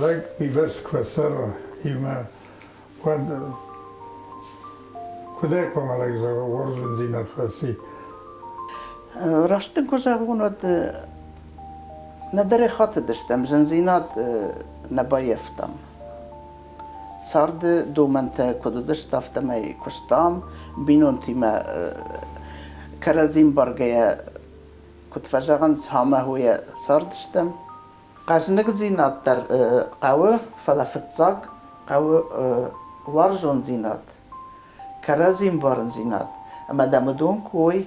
Лӕг уыйбӕрц куы фӕцӕра иумӕ, уӕд куыдӕй хъуамӕ лӕг зӕгъа, уарзондзинад фӕци? Раст дын куы зӕгъон, уӕд нӕдӕр ӕй хатыдыстӕм, зындзинад нӕ баййӕфтам. Царды домӕнтӕ куыд уыдысты, афтӕмӕй куыстам, бинонтимӕ кӕрӕдзи ӕмбаргӕйӕ, куыд фӕзӕгъынц, хамӕ-хойӕ цардыстӕм. Хъӕзныгдзинад дӕр хъӕуы, фӕлӕ фыццаг хъӕуы уарзондзинад, кӕрӕдзи ӕмбарындзинад ӕмӕ дӕм уыдон куы уой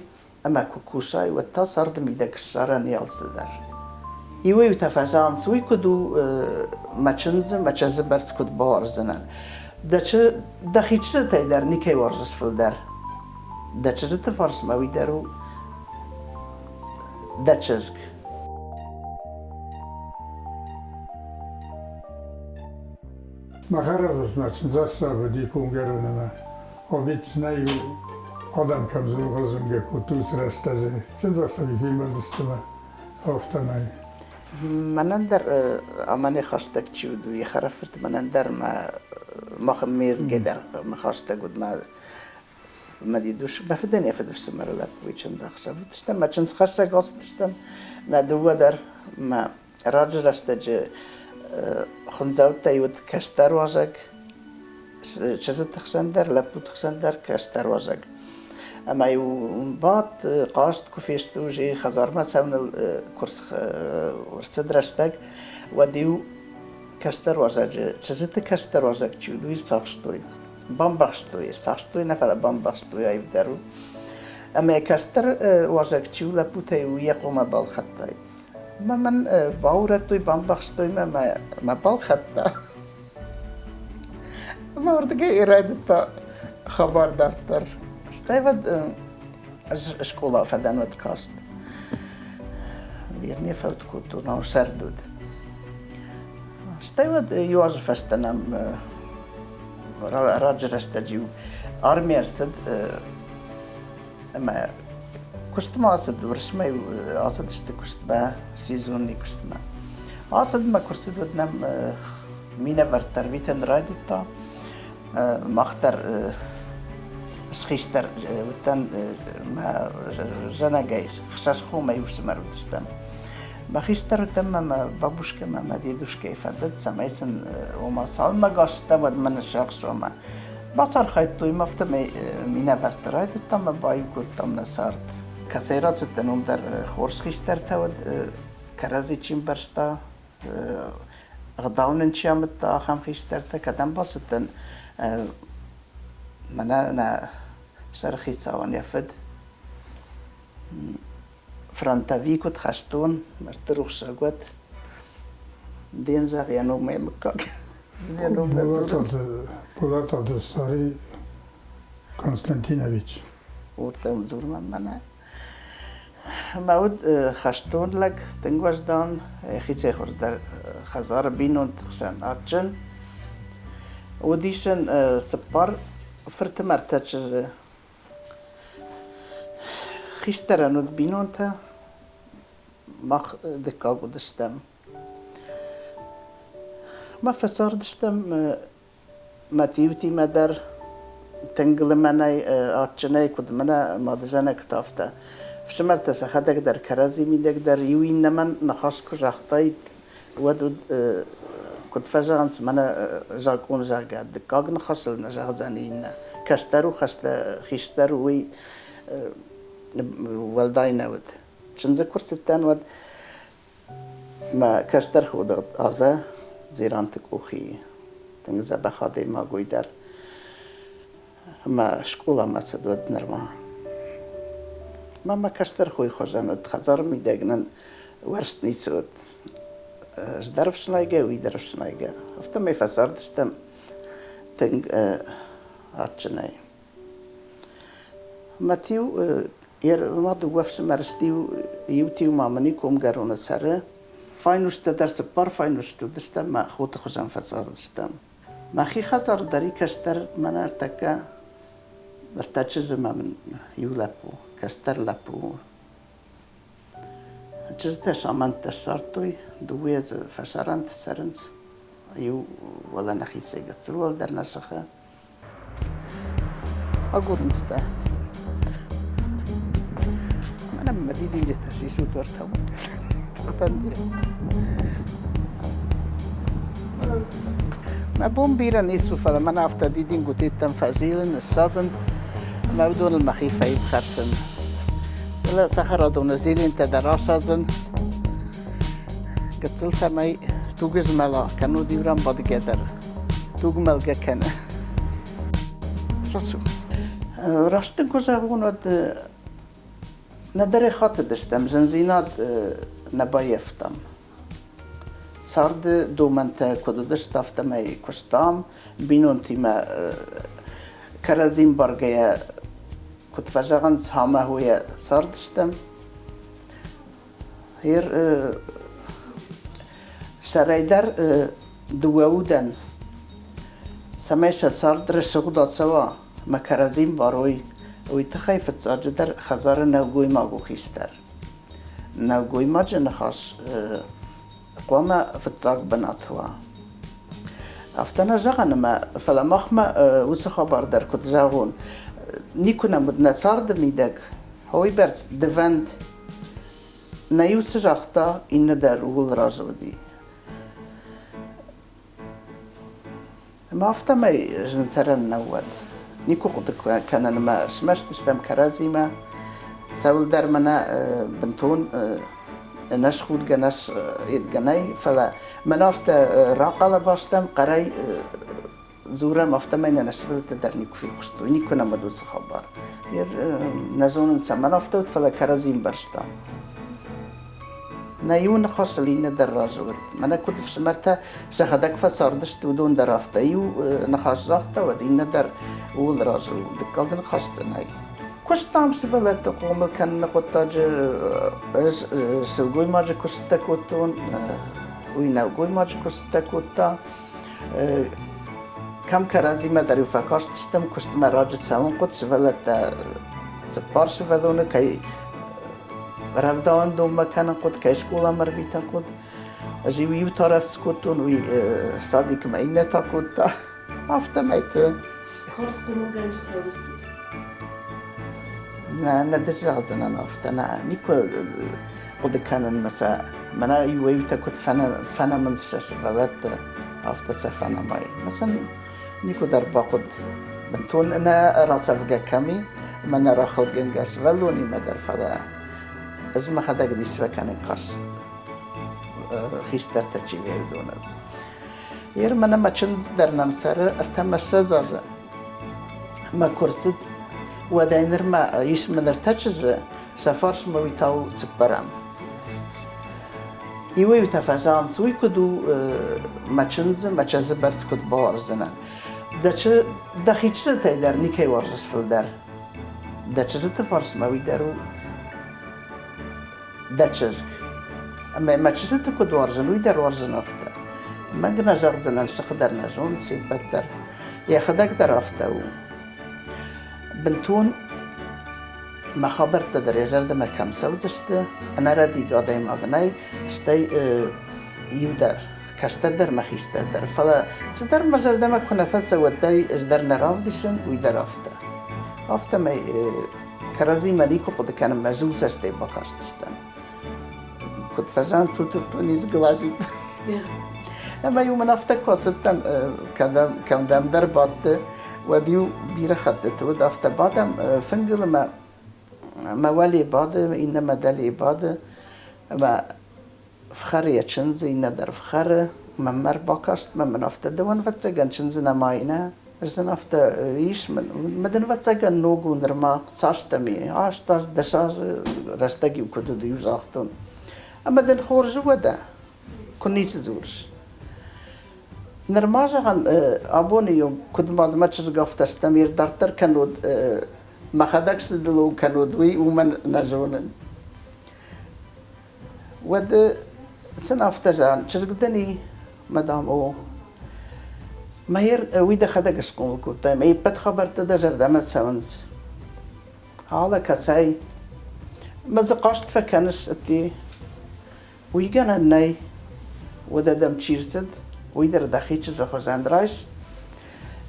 ӕмӕ куы кусай, уӕд та царды мидӕг ссарӕн и алцыдӕр. Иуӕй-иутӕ фӕзӕгъынц, уый куыд у мӕ чындзы, мӕ чызджы бӕрц куыд бауарздзынӕн. Дӕхи чызджытӕй дӕр никӕй уарзыс фылдӕр. Дӕ чызджыты фарсмӕ уый дӕр у дӕ чызг. Мӕ хӕрӕфыртмӕ чындзӕхсӕв уыди Комгӕрон ӕмӕ Обидцынӕй-иу адӕм кӕм зонгӕ кодтой, уыцы рӕстӕджы чындзӕхсӕви фембӕлдысты мӕ афтӕмӕй. Мӕнӕн дӕр амӕн хӕстӕг чи уыд, уый хӕрӕфырт мӕнӕн дӕр мӕ махы ме рдгӕй дӕр мӕ хӕстӕг уыд мӕ Мӕ дидус мӕ фыдӕн йӕ фыдыфсымӕры лӕппуйы чындзӕхсӕв уыдыстӕм, мӕ чындзхӕссӕг ацыдыстӕм, нӕ дыууӕ дӕр мӕ раджы рӕстӕджы хуындзӕуттӕй уыд кӕстӕр уазӕг, чызджыты хсӕн дӕр, лӕппуты хсӕн дӕр кӕстӕр уазӕг. Ӕмӕ-иу бадт, хъазт куы фесты уже хӕдзармӕ цӕуыныл куы рцыд рӕстӕг, уӕд-иу кӕстӕр уазӕджы, чызджыты кӕстӕр уазӕг чи уыд, уый рцахстой. Бамбӕхстой, ӕрцахстой нӕ, фӕлӕ бамбӕхстой аивдӕр у. Ӕмӕ кӕстӕр уазӕг чи у, лӕппутӕй у, йӕ хъомӕ балхӕдтаид. Ӕмӕ мӕн баурӕдтой, бамбӕхстой мӕ, мӕ балхӕдта. Ӕмӕ уырдыгӕй райдыдта хабар дарддӕр. Стӕй уӕд ӕз скъола фӕдӕн уӕд каст. Верне фӕуд кодтон, ау сӕрд уыд. Стӕй уӕд иу азы фӕстӕ нӕм раджы рӕстӕджы-иу арми ӕрцыд ӕмӕ куыстмӕ ацыд, Уырысмӕ ацыдысты куыстмӕ, сезонный куыстмӕ. Ацыд мӕ куы рцыд, уӕд нӕм минӕвӕрттӕ ӕрвитын райдыдта. Мах дӕр схистӕр уыдтӕн мӕ зӕнӕгӕй, хсӕз хомӕй ӕфсымӕр уыдыстӕм. Мӕ хистӕр уыдтӕн мӕ мӕ бабушкӕ мӕ мӕ дедушкӕйы фӕндыд, цӕмӕй сын ома цалынмӕ гас стӕм, уӕдмӕ ныссагъс ома. Бацархайдтой мӕ, афтӕмӕй минӕвӕртты райдыдтам ӕмӕ баиу кодтам нӕ цард. Кӕцӕй рацыдтӕн, уым дӕр хорз хистӕртӕ уыд, кӕрӕдзи чи мбӕрста, ӕгъдау нын чи амыдта, ахӕм хистӕртӕ. Кӕдӕм бацыдтӕн, мӕнӕ нӕ сӕрыхицауӕн йӕ фыд фронтовик уыд, хӕстон, мӕрдты рухсаг уӕд. Ден зӕгъ йӕ номӕй мыггаг. Йӕ ном нӕ дзурын. Болататы Сари Константинович. Уырдӕм дзурмӕ мӕнӕ. Мӕ уыд хӕстон лӕг, тынг уӕздан, йӕхицӕй хуыздӕр хӕдзары бинонты хсӕн адджын. Уыдис ын цыппар фырты мӕ ӕртӕ чызджы. Хистӕрӕн уыд бинонтӕ, мах дыккаг уыдыстӕм. Мӕ фӕцардыстӕм Мӕ тиутимӕ дӕр тынг лымӕнӕй, адджынӕй, куыд мӕнӕ мадызӕнӕгтӕ, афтӕ. Фсымӕртӕ сӕхӕдӕг дӕр кӕрӕдзи мидӕг дӕр иу иннӕмӕн ныхас куы загътаид, уӕд уыд, куыд фӕзӕгъынц, мӕнӕ закъон, зӕгъгӕ, дыккаг ныхасыл нӕ зӕгъдзӕни иннӕ. Кӕстӕр у, хистӕр у, уый уӕлдай нӕ уыд. Чындзы куы рцыдтӕн, уӕд Мӕ кӕстӕр ходыгъд Азӕ Дзеранты къухи тынг дзӕбӕх адӕймаг уый дӕр. Ӕмӕ скъоламӕ цыд уӕд нырма. Мӕ мӕ кӕстӕр хойы хуызӕн уыд, хӕдзары мидӕг нын уӕрст ницы уыд. Ӕз дӕр ӕфснайгӕ, уый дӕр ӕфснайгӕ. Афтӕмӕй фӕцардыстӕм тынг адджынӕй. Мӕ тиу Ма дыууӕ ӕфсымӕры сты, иу тиу ма мын и комгӕроны цӕры. Файнустӕ дӕр цыппар файнусты уыдыстӕм мӕ хоты хуызӕн фӕцардыстӕм. Мӕхи хӕдзары дӕр и кӕстӕр мӕнӕ ӕртӕккӕ ӕртӕ чызджы мӕ мын иу лӕппу, кӕстӕр лӕппу. Чызджытӕ самӕнттӕ ссардтой. Дыууӕ дзы фӕсарӕнты цӕрынц. Иу уӕлӕ нӕхицӕй гыццыл уӕлдӕр нӕ сыхы. Агурынц дӕ. Мӕнӕ мӕ дидинджытӕ сисут уӕртӕ. Фӕнды. Мӕ бон бирӕ ницы у, фӕлӕ мӕн афтӕ дидингуытӕм фӕзилын, ныссадзын ӕмӕ уыдоныл мӕхи фӕивхӕрсын. Фӕлӕ цӕхӕрадоны зилинтӕ дӕр асадзын. Гыццыл цӕмӕй туг змӕла, кӕннод иу ран бадгӕ дӕр туг мӕлгӕ кӕны. Рацу. Раст дын куы зӕгъон, уӕд нӕдӕр хатыдыстӕм, зындзинад нӕ баййӕфтам. Царды домӕнтӕ куыд уыдысты, афтӕмӕй куыстам, бинонтимӕ кӕрӕдзи мбаргӕйӕ, куыд фӕзӕгъынц, хамӕ-хойӕ цардыстӕм. Гъер сӕрӕй дӕр дыууӕ удӕн, цӕмӕй сӕ цард рӕсугъд ацӕуа ӕмӕ кӕрӕдзи мбарой, уый тыххӕй фыццаджыдӕр хӕдзары нӕлгоймаг у хистӕр. Нӕлгоймаджы ныхас хъуамӕ фыццаг бынат уа. Афтӕ нӕ зӕгъӕн ӕмӕ, фӕлӕ махмӕ уыцы хабар дӕр куыд зӕгъон, никуы нӕм уыд нӕ царды мидӕг уыйбӕрц дывӕнд. Нӕ иу цы загъта, иннӕ дӕр ууыл разы уыди. Ӕмӕ афтӕмӕй зын цӕрӕн нӕу уӕд. Никуы хъуыды кӕнын ӕмӕ смӕсты стӕм кӕрӕдзимӕ. Цӕуылдӕр мӕнӕ бынтон ӕнӕсхудгӕ, ӕнӕсхъедгӕ нӕй, фӕлӕ мӕн афтӕ рахъӕлӕба стӕм, хъӕрӕй дзурӕм, афтӕмӕй нӕ нӕ сывӕллӕттӕ дӕр никуы фехъуыстой, никуы нӕм уыд уыцы хабар. Нӕ зонын, цӕмӕн афтӕ уыд, фӕлӕ кӕрӕдзи ӕмбӕрстам. Нӕ иу ныхасыл иннӕ дӕр разы уыд. Мӕнӕ куыд ӕфсымӕртӕ сӕхӕдӕг фӕцардысты, уыдон дӕр афтӕ. Иу ныхас загъта, уӕд иннӕ дӕр ууыл разы у. Дыккаг ныхас дзы нӕй. Куыстам сывӕллӕтты хъомыл кӕныны хъуыддаджы ӕз сылгоймаджы куыстытӕ кодтон, уый нӕлгоймаджы куыстытӕ кодта. Кӕм кӕрӕдзимӕ дӕр-иу фӕкастыстӕм, куыстмӕ раджы цӕуын хъуыд, сывӕллӕттӕ цыппар сывӕллоны кӕй рӕвдауӕндонмӕ кӕнын хъуыд, кӕй скъоламӕ ӕрвитын хъуыд. Ӕз-иу иу тарӕфтдз кодтон, уый садикмӕ иннӕ та кодта. Афтӕмӕйты. Хорз хъомылгӕнджытӕ уыдыстут? Нӕ, нӕ дӕ зӕгъдзынӕн афтӕ, нӕ. Никуы хъуыды кӕнын мӕ сӕ мӕнӕ иуӕй-иутӕ куыд фӕнӕмынц сӕ сывӕллӕтты, афтӕ сӕ фӕнӕмай. Мӕ сын никуы дӕр бахъуыд бынтон нӕ рацӕвгӕ кӕм и, ӕмӕ нӕ рахылгӕнгӕ сывӕллонимӕ дӕр, фӕлӕ ӕз мӕхӕдӕг дис фӕкӕнын карз хистӕртӕ чи вӕййы, уыдоныл. Ер мӕнӕ мӕ чындз дӕр нӕм цӕры 23 азы. Мӕ куы рцыд, уӕдӕй нырмӕ ис мын ӕртӕ чызджы, сӕ фарсмӕ уый та у цыппӕрӕм. Иуӕй-иутӕ фӕзӕгъынц, уый куыд у мӕ чындзы, мӕ чызджы бӕрц куыд бауарздзынӕн. Дӕ дӕхи чызджытӕй дӕр никӕй уарзыс фылдӕр. Дӕ чызджыты фарсмӕ уый дӕр у дӕ чызг. Ӕмӕ мӕ чызджыты куыд уарзын, уый дӕр уарзын афтӕ. Мӕнг нӕ зӕгъдзынӕн, сыхы дӕр нӕ зонд, се ппӕт дӕр. Йӕхӕдӕг дӕр афтӕ у. Бынтон мӕ хабӕрттӕ дӕр йӕ зӕрдӕмӕ кӕм цӕудзысты, ӕнӕрӕдийгӕ адӕймаг нӕй, стӕй иу дӕр, кӕстӕр дӕр мӕ хистӕр дӕр. Фӕлӕ цыдӕр мӕ зӕрдӕмӕ куы нӕ фӕцӕуы, уӕддӕр ӕз дӕр нӕ равдисын, уый дӕр афтӕ. Афтӕмӕй кӕрӕдзимӕ никуы хъуыды кӕнын, мӕ зулцӕстӕй бакастыстӕм. Куыд фӕзӕгъынц, тут не сглазит. Ӕмӕ-иу мын афтӕ куы ацыдтӕн, кӕмдӕмдӕр бадты, уӕд-иу бирӕ хӕттыты уыд, афтӕ бадӕм фынгыл ӕмӕ мӕ уӕле бады, иннӕ мӕ дӕле бады, ӕмӕ фхӕры йӕ чындзы, иннӕ дӕр фхӕры. Мӕнмӕ ӕрбакаст, мӕ мын афтӕ, дӕуӕн ӕвӕццӕгӕн чындзы нӕма и, нӕ? Ӕз ын афтӕ, ис мын, мӕ дын ӕвӕццӕгӕн ног у нырма, цас дӕм и, 8 аз, 10 азы рӕстӕг-иу куыд уыд, иу загътон. Ӕмӕ дын хорз у уӕдӕ, куы ницы дзурыс. Нырма, зӕгъӕн, абоны онг куыд мадмӕ чызг афтӕ стӕм, ир дарддӕр кӕнод, мӕхӕдӕг цы дыл кӕнод, уый уымӕн нӕ зонын. Уӕд сын афтӕ зӕгъӕн, чызг дын и, мадам, о. Мӕ уый дӕхӕдӕг схъомыл кодтай, мӕ ӕппӕт хабӕрттӕ дӕ зӕрдӕмӕ цӕуынц. Алӕ кӕцӕй? Мӕ дзы хъаст фӕкӕныс ӕдде. Уый гӕнӕн нӕй. Уӕдӕ дӕм чи рцыд, уый дӕр дӕхи чызджы хуызӕн райс,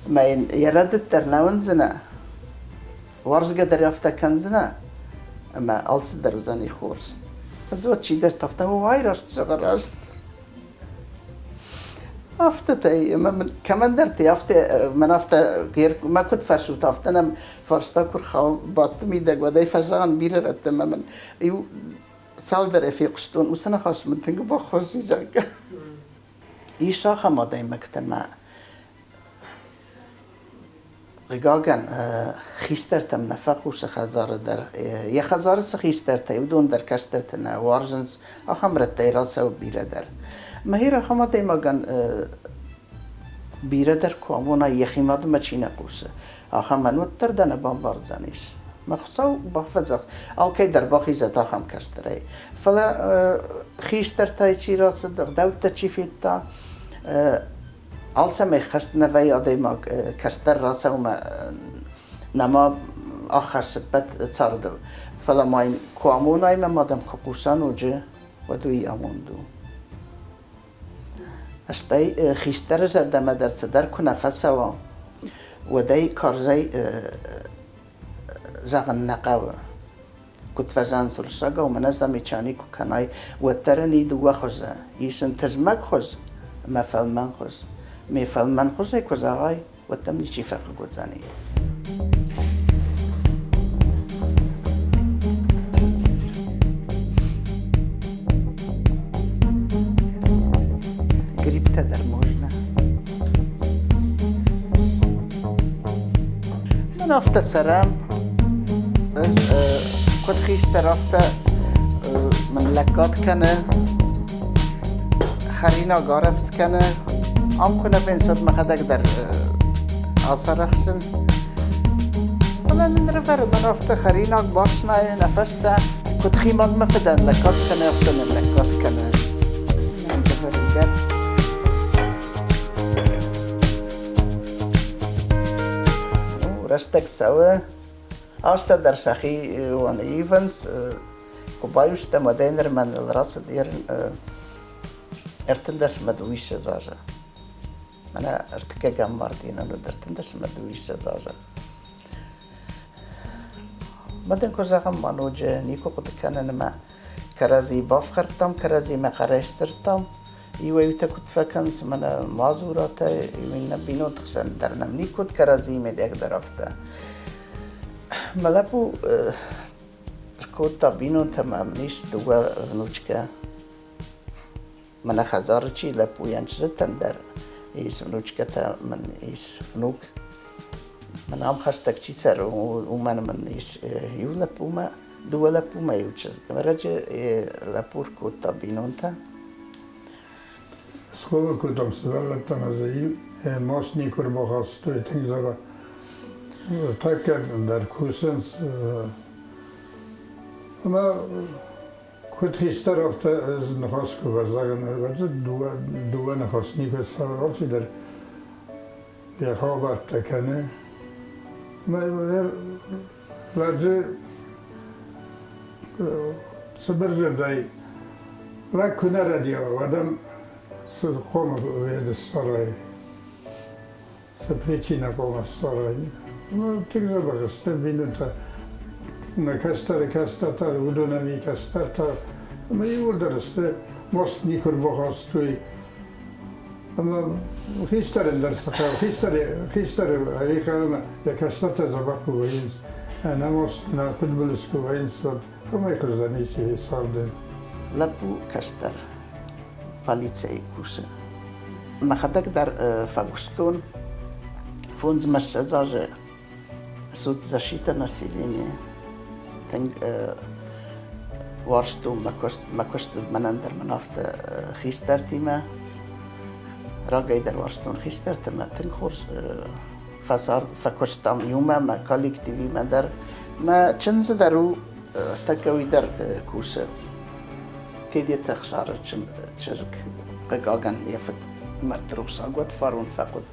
ӕмӕ йын йӕ рӕдыд дӕр нӕ уындзынӕ, уарзгӕ дӕр афтӕ кӕндзынӕ, ӕмӕ алцыдӕр уыдзӕни хорз. Ӕз уӕд чидӕртӕ афтӕ, уай раст зӕгъы раст. Афтӕтӕй, ӕмӕ мын кӕмӕндӕрты афтӕ, мӕн афтӕ, мӕ куыд фӕрсут, афтӕ нӕм фарста куы рхауы бадты мидӕг, уӕд ӕй фӕзӕгъын бирӕ рӕтты ӕмӕ мын иу цалдӕрӕй фехъуыстон, уыцы ныхас мын тынг баххуыс и, зӕгъгӕ. Ис ахӕм адӕймӕгтӕ мӕ хъыгагӕн, хистӕртӕм нӕ фӕхъусы хӕдзары дӕр. Йӕ хӕдзары цы хистӕртӕ, уыдон дӕр кӕстӕртӕ нӕ уарзынц, ахӕм рӕттӕй рацӕуы бирӕ дӕр. Мӕхи ахӕм адӕймагӕн бирӕ дӕр куы амона, йӕхи мадмӕ чи нӕ хъусы, ахӕмӕн уӕддӕр дӕ нӕ бамбардзӕнис. Мӕ Хуыцау бафӕдзӕх, алкӕй дӕр бахизӕд ахӕм кӕстӕрӕй. Фӕлӕ хистӕртӕй чи рацыд, ӕгъдӕуттӕ чи федта, алцӕмӕй хӕст нӕ вӕййы адӕймаг кӕстӕр рацӕуы нӕма аххӕссы ппӕт цардыл. Фӕлӕ ма йын куы амонай мӕ мадӕм куы хъуса ноджы, уӕд уый амонд у. Стӕй хистӕры зӕрдӕмӕ дӕр цыдӕр куы нӕ фӕцӕуа, уӕд ӕй карзӕй зӕгъын нӕ хъӕуы. Куыд фӕзӕгъынц уырыссагау, мӕнӕ замечани куы кӕнай, уӕддӕр ын и дыууӕ хуызы. Ис ын тызмӕг хуыз ӕмӕ фӕлмӕн хуыз. Ме фӕлмӕн хуызӕй куы зӕгъай, уӕд дӕм ничи фӕхъыг уыдзӕни. Грибтӕ дӕр можно. Мӕн афтӕ цӕрӕм. Ӕз куыд хистӕр, афтӕ мын лӕггад кӕны, хӕринаг арӕвдз кӕны. Ам куы нӕ фенцад, мӕхӕдӕг дӕр ацарӕхсын. Фӕлӕ нын ӕрӕвӕры мӕн афтӕ хӕринаг бафснайы нӕ фӕстӕ. Куыд химадмӕ фыдӕн лӕггад кӕны, афтӕ нын лӕггад кӕны. Дӕр. Рӕстӕг цӕуы, азтӕ дӕр сӕхи ивынц. Куы баиу стӕм, уӕдӕй нырмӕ ныл рацыд 13 ӕмӕ 22 азы. Мӕнӕ ӕртыккӕгӕм март йын уыд 13 ӕмӕ 22 азы. Мӕ дын куы зӕгъӕм, ма ноджы никуы хъуыды кӕнын ӕмӕ кӕрӕдзийы бафхӕрдтам, кӕрӕдзимӕ хъӕрӕй сдзырдтам. Иуӕй-иутӕ куыд фӕкӕнынц, мӕнӕ мадзуратӕ, иннӕ бинонты хсӕн дӕр нӕм никуы уыд кӕрӕдзийы мидӕг дӕр афтӕ. Мӕ лӕппу ркодта бинонтӕ мӕм ис дыууӕ внучкӕ. Мӕнӕ хӕдзары чи лӕппуйӕн чызджытӕн дӕр ис внучкӕтӕ мын ис внук. Мӕн ам хӕстӕг чи цӕры, уымӕн мын ис иу лӕппумӕ, дыууӕ лӕппумӕ иу чызг. Ӕрӕджы лӕппу ркодта бинонтӕ. Схъомыл кодтам сывӕллӕттӕн ӕз маст никуы ӕрбахастой, тынг дзӕбӕх. Тӕккӕ дӕр кусынц. Ӕмӕ куыд хистӕр, афтӕ ӕз ныхас куы баззайон, ӕвӕдза дыууӕ ныхас никуы цӕуы, алчидӕр йӕ хабӕрттӕ кӕны. Ӕмӕ лӕджы цыбырдзырдӕй лӕг куы нӕ рӕдийа, уӕд ӕм цы хъомыл веды ссарай, цы причинӕ хъуамӕ ссарай. Ну, тынг дзӕбӕх сты бинонтӕ. Мӕ кӕстӕры кӕстӕртӕ, уыдонӕн и кӕстӕртӕ. Ӕмӕ иууылдӕр сты, маст никуы ӕрбахастой. Ӕмӕ хистӕрӕн дӕр цы хъӕуы, хистӕры, хистӕры ӕви хъӕуы йӕ кӕстӕртӕ дзӕбӕх куы вӕййынц, ӕнӕмаст, нӕ фыдбылыз куы вӕййынц, уӕд уымӕй хуыздӕр ницы царды. Лӕппу кӕстӕр полицӕйы кусы. Мӕхӕдӕг дӕр фӕкуыстон 25 азы соцзащита населения. Тынг уарзтон мӕ куыст. Мӕ куыст уыд мӕнӕн дӕр мӕн афтӕ хистӕртимӕ. Рагӕй дӕр уарзтон хистӕрты мӕ тынг хорз фӕцард, фӕкуыстам иумӕ мӕ коллективимӕ дӕр. Мӕ чындзы дӕр у, тӕккӕ уый дӕр кусы. Тедеты Ӕхсары чызг, хъыгагӕн, йӕ фыд мӕрдты рухсаг уӕд фарон фӕхъуыд.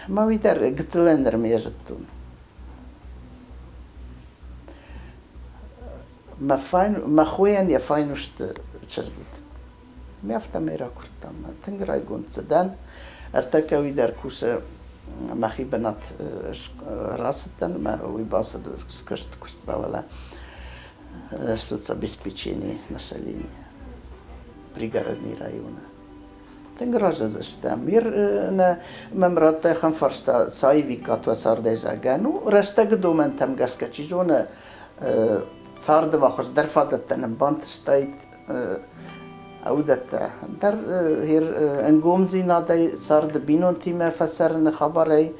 Мӕ уый дӕр гыццылӕн дӕр ме зыдтон. Мӕ, файн, мӕ хойӕн йӕ файнусты чызг уыд. Ме афтӕмӕй ракуырдтам. Тынг райгонд дзы дӕн. Ӕртӕккӕ уый дӕр кусы мӕхи бынат рацыдтӕн ӕмӕ уый бацыд куыст куыстмӕ, уӕлӕ соцобеспечение населения пригородный районы. Тынг разы стӕм. Ир нӕ мӕм радта ахӕм фарста, цаивиккат уӕ цардӕй, зӕгъгӕ. Ну, рӕстӕгы домӕнтӕм гӕсгӕ, чи зоны, царды ма хуыздӕр фадӕттӕ нын бантыстаид, уыдӕттӕ. Дӕр ӕнгомдзинадӕй царды бинонтимӕ фӕцӕрыны хабарӕй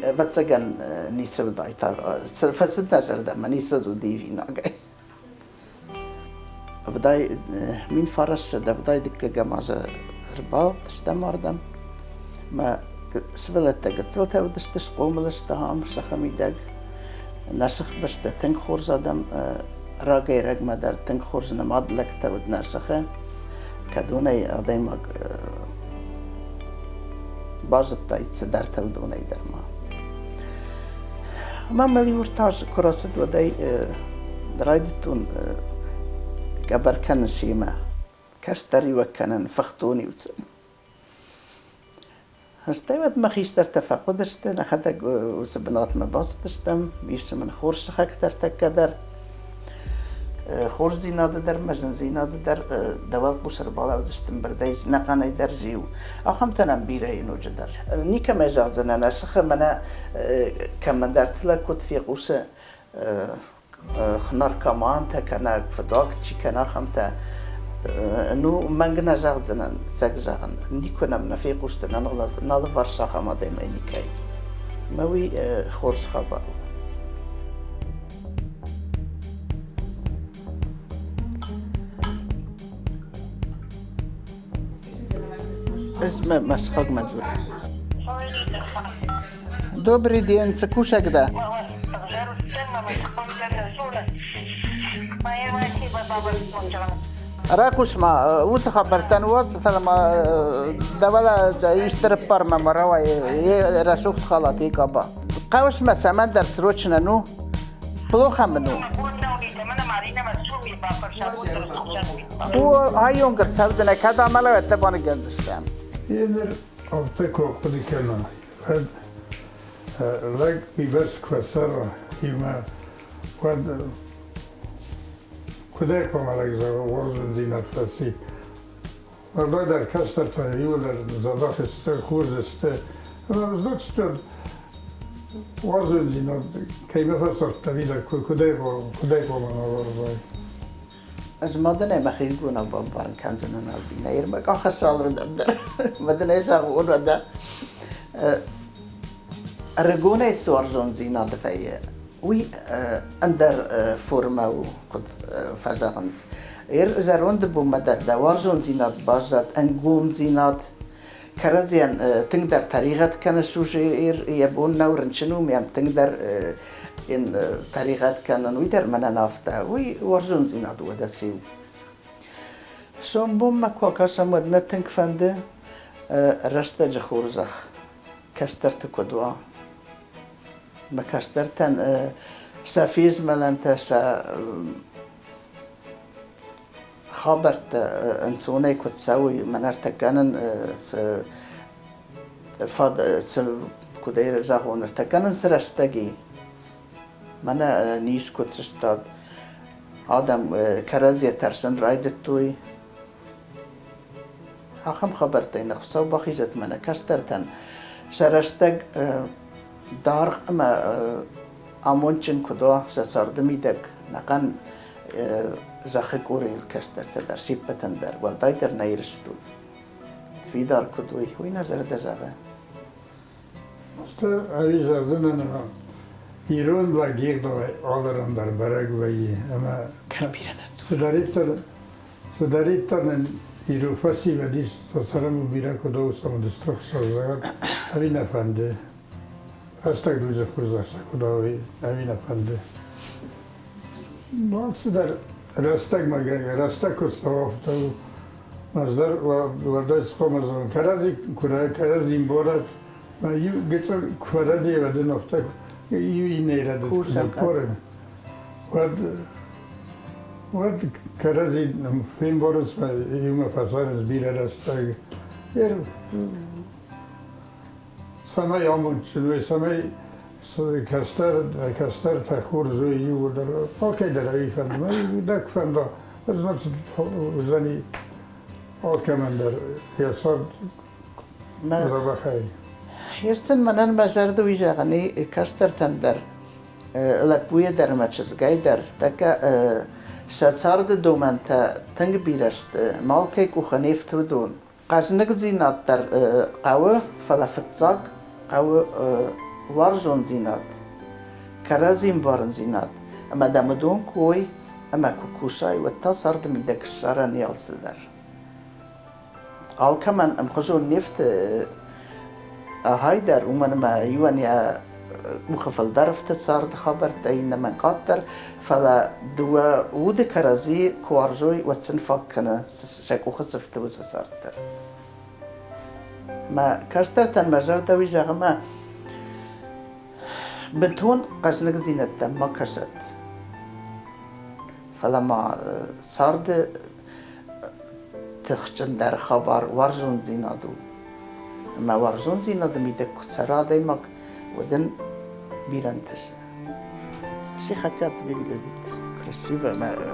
ӕвӕццӕгӕн ницы уыдаид. Фӕцыд нӕ зӕрдӕмӕ, ницы уыд ивинагӕй. 1970 дыккӕгӕм азы ӕрбалыгъдыстӕм ардӕм. Мӕ сывӕллӕттӕ гыццылтӕ уыдысты, схъомыл сты ам сӕхимидӕг. Нӕ сыхбӕстӕ тынг хорз адӕм, рагӕй-рӕгмӕ дӕр тынг хорз нымад лӕгтӕ уыд нӕ сыхы. Кӕдонӕй адӕймаг базыдтаид цыдӕртӕ уыдонӕй дӕр ма. Ӕмӕ мыл иу ӕртӕ азы куы рацыд, уӕд ӕй райдыдтон къӕбӕр кӕнын семӕ, кӕстӕриуӕг кӕнын, фыхтон-иу сын. Стӕй уӕд мӕ хистӕртӕ фӕхъуыдысты, нӕхӕдӕг уыцы бынатмӕ бацыдыстӕм, ис мын хорз сыхӕгтӕ ӕртӕккӕ дӕр. Хорздзинады дӕр мӕ зындзинады дӕр дӕ уӕлхъус ӕрбалӕудзысты ӕмбырдӕй ӕнӕхъӕнӕй дӕр зиу. Ахӕмтӕ нӕм бирӕ и ноджыдӕр. Никӕмӕй зӕгъдзынӕн, нӕ сыхы мӕнӕ кӕмӕндӕрты лӕг куыд фехъусы наркомантӕ кӕнӕ фыдуаг чи кӕны, ахӕмтӕ. Ну, мӕнг нӕ зӕгъдзынӕн, цӕг зӕгъын, никуы нӕм нӕ фехъусдзынӕн нӕ алыварс ахӕм адӕмӕй никӕй. Мӕ уый хорз хабар у. Ӕз мӕ сыхагмӕ дзурын. Добрый день, цы кусӕг дӕ? Ракус-ма, уыцы хабӕрттӕн уадз, фӕлӕ ма дӕуӕлӕ исты рыппармӕ ма рауай, рӕсугъд халат, и къаба. Хъӕуыс мӕ цӕмӕндӕр срочно, ну, плохо мын у. О, айонгыр цӕудзынӕ, кӕд амӕлӕвӕттӕ баныгӕндзыстӕм. Еныр афтӕ куы ахъуыды кӕна, уӕд лӕг уыйбӕрц куы фӕцӕра иумӕ, уӕд куыдӕй хъуамӕ лӕг зӕгъа, уарзондзинад фӕци. Уӕлдайдӕр кӕстӕртӕ иуылдӕр дзӕбӕх сты, хорз сты. Ӕмӕ значит, уарзондзинад кӕимӕ фӕцардтӕ, уый дӕр куыдӕй куыдӕй хъуамӕ ма уарзай. Ӕз ма дын ӕй мӕхи гонау бамбарын кӕндзынӕн, Альбинӕ. Ирмӕ къахӕссы алырдӕм дӕр. Мӕ дын ӕй зӕгъон, уӕдӕ ӕрыгонӕй цы уарзондзинад вӕййы, уый ӕндӕр формӕ у, куыд фӕзӕгъынц. Зӕронды бонмӕ дӕр дӕ уарзондзинад баззад, ӕнгомдзинад, кӕрӕдзийӕн тынгдӕр тӕригъӕд кӕныс уже йӕ бон нӕу рынчын у, мӕм тынгдӕр йын тӕригъӕд кӕнын, уый дӕр мӕнӕн афтӕ. Уый уарзондзинад у, уӕдӕ циу. Сомбонмӕ куы акӕсӕм, уӕд нӕ тынг фӕнды рӕстӕджы хорзӕх кӕстӕрты куыд уа. Мӕ кӕстӕртӕн сӕ фезмӕлӕнтӕ, сӕ хабӕрттӕ ӕнцонӕй куыд цӕуой, мӕн ӕртӕккӕ нын цы фад цы куыд ӕй зӕгъон, ӕртӕккӕ нын цы рӕстӕг и, мӕнӕ низ куыд сыстад, адӕм кӕрӕдзийӕ тӕрсын райдыдтой. Ахӕм хабӕрттӕй нӕ Хуыцау бахизӕд мӕнӕ кӕстӕртӕн сӕ рӕстӕг даргъ ӕмӕ амондджын куыд уа сӕ царды мидӕг нӕхъӕн зӕххы къорийыл кӕстӕртӕ дӕр, се ппӕтӕн дӕр, уӕлдайдӕр нӕ Ирыстон. Фидар куыд уой, уый нӕ зӕрдӕ зӕгъы. Стӕй ӕви зӕгъдзынӕн ӕмӕ ирон лӕг егъдауӕй алыран дӕр бӕрӕг вӕййы ӕмӕ цыдӕриддӕр цыдӕриддӕр нын ирон фӕсивӕд ис, сӕ цӕрӕн бирӕ куыд у, сӕ стыр Хуыцау зӕгъӕд, ӕви нӕ фӕнды. Рӕстӕг дуджы хорзӕх сӕ куыд уой, ӕви нӕ фӕнды. Алцыдӕр рӕстӕгмӕ рӕстӕг куыд цӕуа, афтӕ у. Ӕз дӕр уӕлдай схъомыл зӕгъын, кӕрӕдзи куы кӕрӕдзи мборат, иу гыццыл куы фӕрӕдийы, уӕд ын афтӕ иу иннӕйы рӕдыд куы ныккоры, уӕд Уӕд кӕрӕдзи фембӕлынц иумӕ фӕцӕрынц бирӕ рӕстӕг. Цӕмӕй амондджын уой, цӕмӕй кӕстӕр, кӕстӕртӕ хорз уой иууылдӕр. Алкӕй дӕр ӕй фӕнды, дӕ куы фӕнда, значит, уыдзӕни алкӕмӕн дӕр йӕ цард дзӕбӕхӕй. Ерцен мӕнӕн мӕ зӕрды уый зӕгъын и кӕстӕртӕн дӕр, лӕппуйӕ дӕр ӕмӕ чызгӕй дӕр, тӕккӕ сӕ царды домӕнтӕ тынг бирӕ сты, малкӕй къухы не фты уыдон. Хъӕзныгдзинад дӕр хъӕуы, фӕлӕ фыццаг хъӕуы уарзондзинад, кӕрӕдзи ӕмбарындзинад ӕмӕ дӕм уыдон куы уой ӕмӕ куы кусай, уӕд та царды мидӕг ссарӕн и алцыдӕр. Алкӕмӕн ӕмхуызон не фты ахай дӕр, уымӕн ӕмӕ иуӕн йӕ къухы фылдӕр ӕфты царды хабӕрттӕ, иннӕмӕн къаддӕр, фӕлӕ дыууӕ уды кӕрӕдзи куы уарзой, уӕд сын фаг кӕны сӕ къухы цы фты, уыцы цард дӕр. Мӕ кӕстӕртӕн мӕ зӕрдӕ уый зӕгъы, мӕ бынтон хъӕзныгдзинӕдтӕм ма кӕсӕд. Фӕлӕ ма царды тыхджындӕр хабар уарзондзинад у. Ӕмӕ уарзондзинады мидӕг куы цӕра адӕймаг, уӕд ын бирӕ ӕнтысы. Все хотят выглядеть красиво.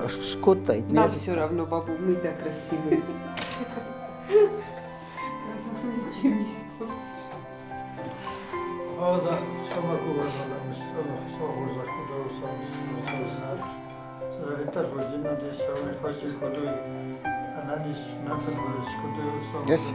Скодтаид. Нам все равно, бабу, мы так красивые. Красоту ничем не испортишь. Yes.